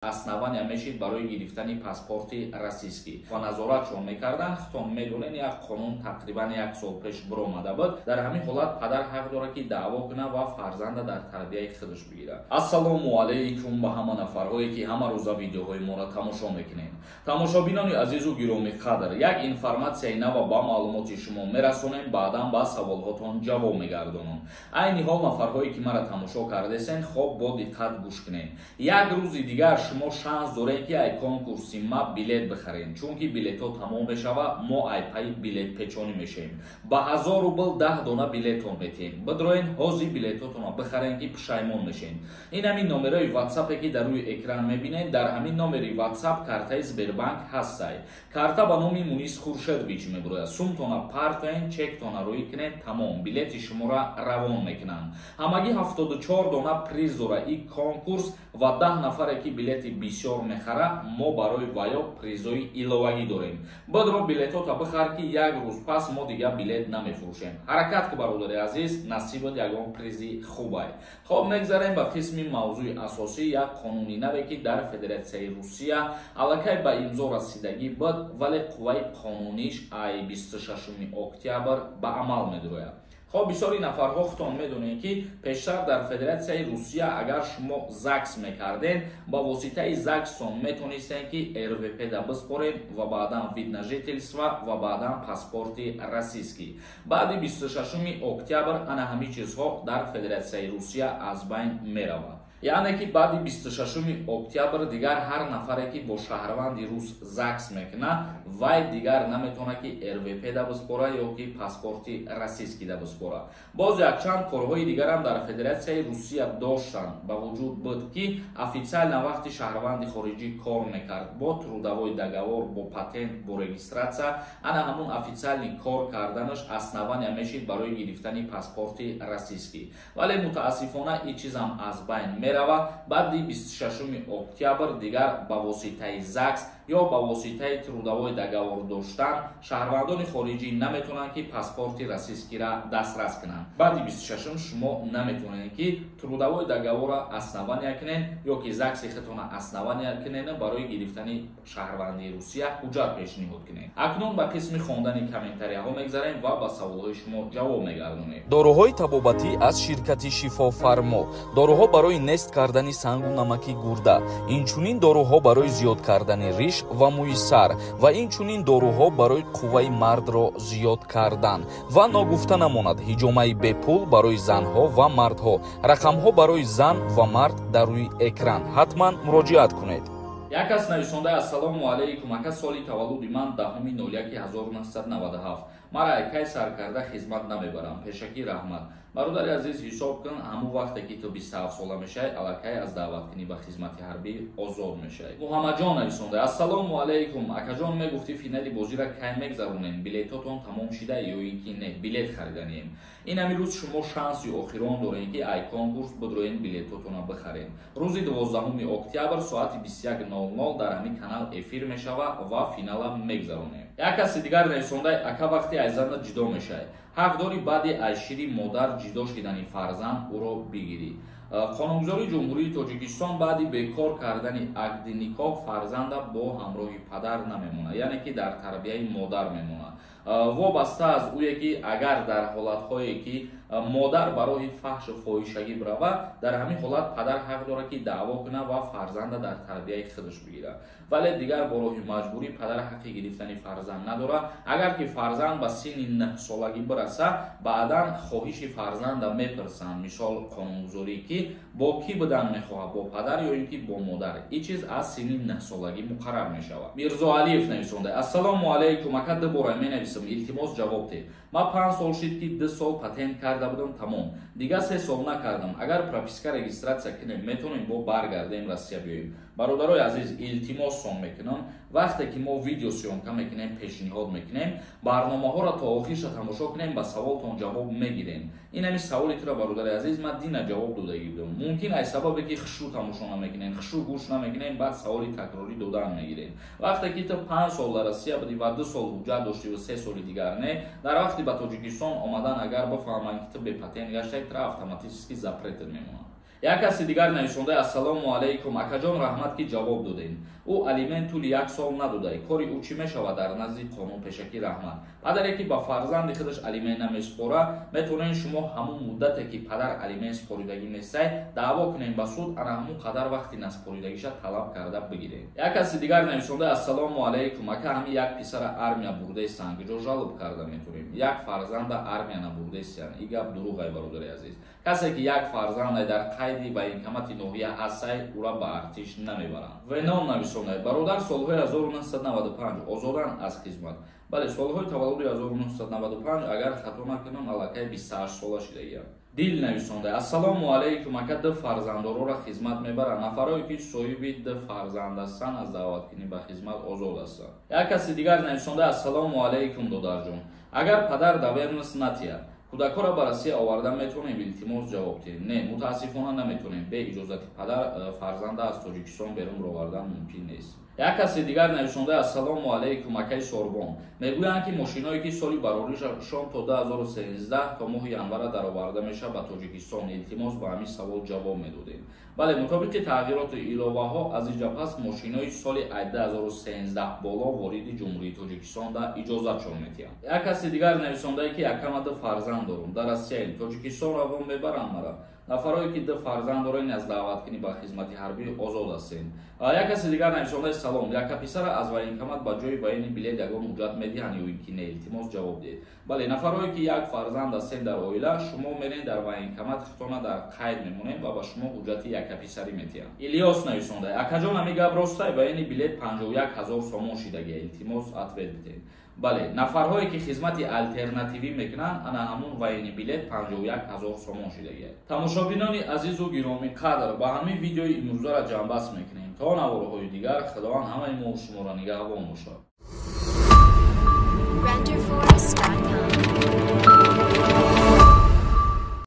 Основания мешид барои гирифтани паспорти российский ва назоратшон мекарданд. Худтон медонед, як қонун тақрибан як сол пеш биромада буд. Дар ҳамин ҳолат падар ҳақ дорад, ки даъво кунад ва фарзанда дар тарбияи худаш бигирад. Ассалому алайкум ба ҳама нафарҳое, ки ҳама рӯза видеоҳои моро тамошо мекунед. Тамошобинони азизу гиромӣ қадр, як информатсияи нава ба маълумоти шумо мерасонем, баъдан ба саволҳотон ҷавоб мегардонам. Айни ҳол нафарҳое, ки маро тамошо кардесен, хоб бо диққат гӯш кунед. Як рӯзи дигар шумо шанс доред, ки ай конкурси ма билет бихаред, чунки билетҳо тамом мешава. Мо ай пайи билетпечонӣ мешавем. Ба 1000 рубл 10 дона билетон метиҳем. Бидроен, ҳозир билетҳотонро бихарен, ки пушаймон мешем. Ин ҳамин номерои ватсапе, ки дар рӯи экран мебинед. Дар ҳамин номери ватсап картаи Сбербанк ҳастай. Карта ба номи Мунис Хуршедович мебурояд. Сумтона партоен, чектона рӯй кунед, тамом, билети шуморо равон мекунанд. Ҳамагӣ 74 дона приз дора и конкурс ва 10 нафаре, ки билети бисёр мехара, мо барои ваё призои иловагӣ дорем. Бидро, билетҳота бихар, ки як рӯз пас мо дигар билет намефурӯшем. Ҳаракат ки, бародари азиз, насибат ягон призи хубай. Хоб, мегзарем ба қисми мавзӯи асосӣ. Як қонуни наве, ки дар Федератсияи Русия аллакай ба имзо расидагӣ буд, вале қувваи қонуниш ай 26 октябр ба амал медурояд. Хоб, бисёри нафарҳо худтон медонед, ки пештар дар Федератсияи Русия агар шумо ЗАГС мекарден, ба воситаи ЗАГСон метонистен, ки РВП да биспорен ва баъдан вид на жительство ва баъдан паспорти российский. Баъди 26 октябр ана ҳамин чизҳо дар Федератсияи Русия аз байн меравад. Яъне ки баъди 26 октябр дигар ҳар нафаре, ки бо шаҳрванди рус ЗАГС мекунад, вай дигар наметавонад, ки РВП да биспора ё ки паспорти российский да биспора. Боз якчанд корҳои дигарам дар Федератсияи Русия доштанд, ба вуҷуд буд, ки официально вақти шаҳрванди хориҷӣ кор мекард бо трудовой договор, бо патент, бо регистрация, ана ҳамун официальный кор карданаш основания мешид барои гирифтани паспорти российский. Вале мутаассифона ин чизам аз байн мерава. Баъди 26 октябр дигар ба воситаи ЗАГС ё ба воситаи трудовой договор доштан шаҳрвандони хориҷӣ наметавонанд, ки паспорти российскийра дастрас кунанд. Баъди 26 шумо наметавонед, ки трудовой договорра основания кунед ё ки ЗАГСи худтона основания кунед, барои гирифтани шаҳрвандии Русия ҳуҷҷат пешниҳод кунед. Акнун ба қисми хондани комментарияҳо мегзарем ва ба саволҳои шумо ҷавоб мегардонем. Доруҳои табобатӣ аз ширкати Шифофармо. Доруҳо барои нест кардани сангу намаки гурда, инчунин доруҳо барои зиёд кардани риш ва мӯи сар ва инчунин доруҳо барои қувваи мардро зиёд кардан. Ва ногуфта намонад, ҳиҷомаи бепул барои занҳо ва мардҳо. Рақамҳо барои зан ва мард дар рӯи экран, ҳатман муроҷиат кунед. Як кас нависонда: «Ассалому алайкум, ака, соли таваллуди ман 10.01.1997, мара айкай саркарда хизмат намебарам? Пешакӣ раҳмат». Бародари азиз, ҳисоб кун, ҳамун вақте ки ту 27 сола мешавӣ, аллакай аз даъваткунӣ ба хизмати ҳарбӣ озод мешавӣ. Муҳаммадҷон нависонда: «Ассалому алайкум, акаҷон, мегуфтӣ, финали бозиро кай мегзаронем? Билетотон тамом шида ё ин ки не? Билет хариданием». Ин ҳамин рӯз шумо шанси охирон дорем, ки ай конкурс бидроен, билетотонро бихарем. Рӯзи 12 октябр соати 21:00 дар ҳамин канал эфир мешава ва финала мегзаронем. Як каси дигар нависонда: «Ака, вақте ай зана ҷудо мешавӣ, ҳақ дорӣ баъди аз шири модар ҷудо шидани фарзанд ӯро бигирӣ?» Қонунгузории Ҷумҳурии Тоҷикистон баъди бекор кардани ақди никоҳ фарзанда бо ҳамроҳи падар намемонад, яъне ки дар тарбияи модар мемонад. Вобаста аз ӯе ки агар дар ҳолатҳое ки модар ба роҳи фаҳшу фоҳишагӣ биравад, дар ҳамин ҳолат падар ҳақ дорад, ки даъво кунад ва фарзанда дар тарбияи худаш бигирад. Вале дигар бо роҳи маҷбурӣ падар ҳаққи гирифтани фарзанд надорад. Агар ки фарзанд ба синни 9-солагӣ бираса, баъдан хоҳиши фарзанда мепурсанд, мисол қонунгузорӣ, ки бо кӣ будан мехоҳад, бо падар ё ин ки бо модар. Ин чиз аз синни 9-солагӣ муқаррар мешавад. Мирзоалиев нависонда: «Ассалому алайкум, ака, дубора менависам, илтимос, ҷавоб деҳ. Ман 5 сол шид, ки 2 сол патент карда будам, тамом, дигар 3 сол накардам. Агар прописка регистрация кунем, метавонем бо баргардем, Россия биёем?» Бародарои азиз, илтимоссон мекунам, вақте ки мо видеосъёмка мекунем, пешниҳод мекунем, барномаҳоро то охирша тамошо кунем, ба саволтон ҷавоб мегирем. Ин ҳами саволи тура, бародари азиз, ман дина ҷавоб додагӣ будам. Мумкин ай сабабе ки хушрӯ тамошо намекунем, хушрӯ гӯш намекунем, баъд саволи такрорӣ додан мегирем. Вақте ки ту 5 сол дар Россия будӣ ва 2 сол ҳуҷҷат доштӣ ва 3 соли дигар не, дар вақти ба Тоҷикистон омадан, агар бифаҳманд, ки ту бепатент гаштаи, тура автоматически запрет мемонад. Як каси дигар нависонда: ассалому алайкум, акаҷон, раҳмат, ки ҷавоб додем. Ӯ алимент тӯли як сол надодай, кори ӯ чӣ мешавад дар назди қонун? Пешакӣ раҳмат. Падаре, ки ба фарзанди худаш алимент намесупора, метавонед шумо ҳамун муддате, ки падар алимент супоридагӣ нестай, даъво кунем ба суд, ана ҳамун қадар вақти насупоридагиша талаб карда бигирем. Як каси дигар нависонда: ассалому алайкум, ака, ҳами як писара армия бурдаистанд, куҷо жалоб карда метавонем? Як фарзанда армия набурдаистанд, и гап дурӯғай, бародари азиз. Касе, ки як фарзандай дар қайди военкомати ноҳия ҳастай, ӯра ба артиш намебаранд. Веном нависондай: бародар, солҳои 1995 озоданд аз хизмат? Бале, солҳои таваллуди 1995, агар хато накунам, аллакай 28 сола шудагиам. Дил нависондай: ассалому алайкум, ака, ду фарзанддорора хизмат мебаранд? Нафарое, ки соҳиби ду фарзанд ҳастанд, аз даъваткунӣ ба хизмат озод ҳастанд. Як каси дигар нависондай: ассалому алайкум, додарҷон, агар падар доверенность натиҳад, кӯдакҳоро ба Россия оварда метавонем? Илтимос, ҷавоб диҳем. Не, мутаассифона, наметавонем. Бе иҷозати падар фарзанда аз Тоҷикистон берун ровардан мумкин нест. Як каси дигар нависонда: ассалому алайкум, акаи Сорбон, мегӯянд, ки мошиное, ки соли бароришон то 2013 то моҳи январа дароварда мешавад ба Тоҷикистон. Илтимос, ба ҳамин савол ҷавоб медодем. Бале, мутобиқи тағйироту иловаҳо, аз инҷа пас мошинои соли 2013 боло вориди Ҷумҳурии Тоҷикистон да иҷозатшон метиҳанд. Як каси дигар нависондае, ки якама ду фарзанд дорум, дар Россияем, Тоҷикистон равон мебаранд мара? Нафарое, ки ду фарзанд дорен, аз даъваткунӣ ба хизмати ҳарбӣ озод ҳастен. Як каси дигар нависондаи: салом, яка писара аз военкомат ба ҷои военный билет ягон ҳуҷҷат медиҳанд ё ин ки не? Илтимос, ҷавоб диҳед. Бале, нафарое, ки як фарзанд ҳастен дар оила, шумо мерен дар военкомат, худтона дар қайд мемонед ва ба шумо ҳуҷҷати якаписарӣ метиҳанд. Илёс нависондай: акаҷон, ҳами гап ростай, военный билет 51 000 сомон шидагия? Илтимос, ответ бидиҳед. Бале, нафарҳое, ки хизмати алтернативӣ мекунанд, ана ҳамун военный билет 51 000 сомон шидагия. Тамошобинони азизу гиромӣ қадр, ба ҳамин видеои имрӯзаро ҷамъбаст мекунем. То наворҳои дигар, Худованд ҳамаи мо шуморо нигаҳбон бошад.